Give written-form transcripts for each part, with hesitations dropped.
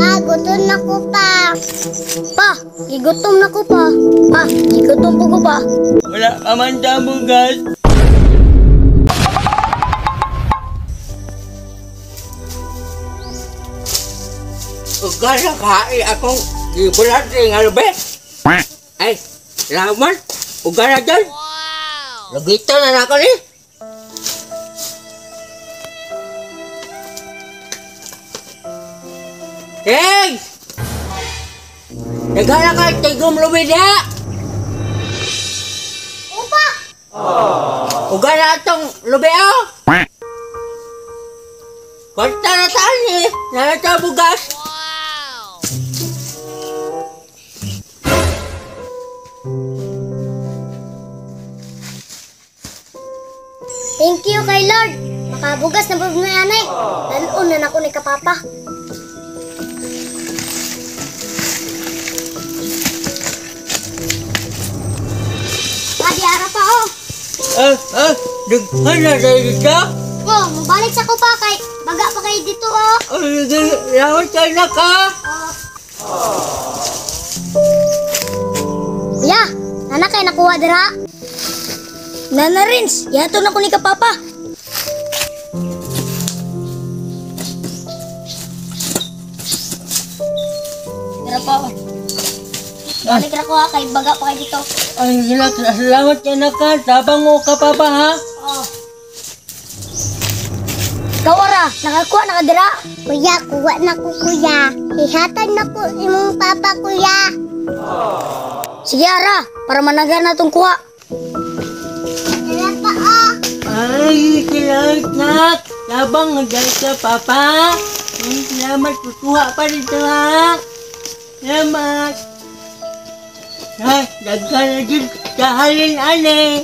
Pa, gutom na ko pa. Pa, gigutom na ko pa. Pa, gigutom po ko pa. Wala ka man sa bugas. Uga na kain akong gibulat nga lubi. Ay, laman. Uga na dyan. Wow! Lagito na nako ni. Hey! Naghala ka tigom lubi diha. Upa! Uga na atong lubi oh. Kwarta na saan eh. Nalata bugas. Thank you kay Lord. Makabugas na pud na anay. Lalo na nako ni kapapa. Pa, di ara pa oh. Daghan na tayo dito. Oh, mabalik sa ko pa kay baga pa kay dito oh. Ay, lawan tayo na ka. Oh. Kuya, nana kay nakuha dira. Nana Rins, yato na ko ni kapapa. Dira pa oh. Balik ra ko ha, kay baga pa kay dito. Ay, salamat ka na ka. Tabang mo ka papa ha. Oh. Ikaw ara, nakakuha na ka dira. Kuya, kuha na ko kuya. Ihatag na ko imong papa kuya. Sige ara, para managa na tong kuha. Dira pa oh. Ay, salamat. Tabang nga sa papa. Ay, salamat, kukuha pa dito ha. Salamat. Ay, daghan na dyan sa halin ane.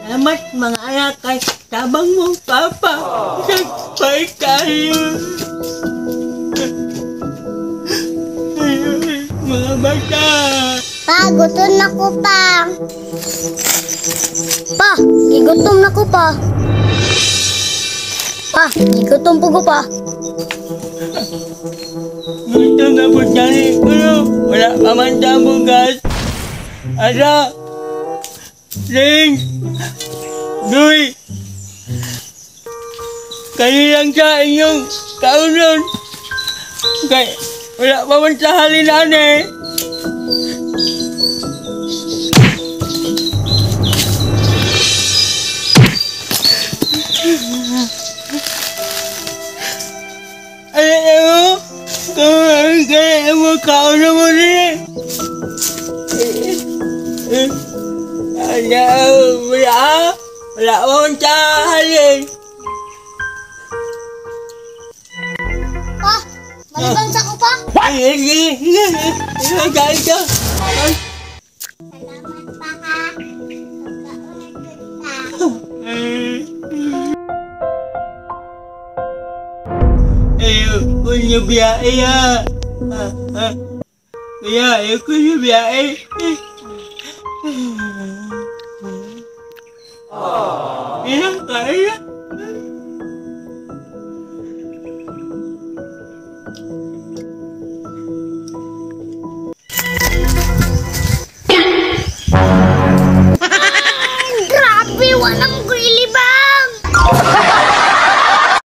Salamat mga anak kay tabang mo papa. Sagpay tayo. Mga bata. Pa, gutom na ko pa. Pa, gigutom na ko pa. Pa, gigutom po ko pa. Gutom na po tayo. Wala pa man sa bugas. Ara. Ring. Duy. Kayo lang sa inyong kaunon. Kay, wala pa man sa halinan eh. Ay, mo? Kaya mo kaunon mo rin eh. Wala. Wala pa man sa halin. Pa, malibang sa ko pa. Ay, sige, sige. Sige, ay. Salamat pa ha. Ay, kunyo biyahe ha. Kuya, ay kunyo biyahe. Ilang kayo?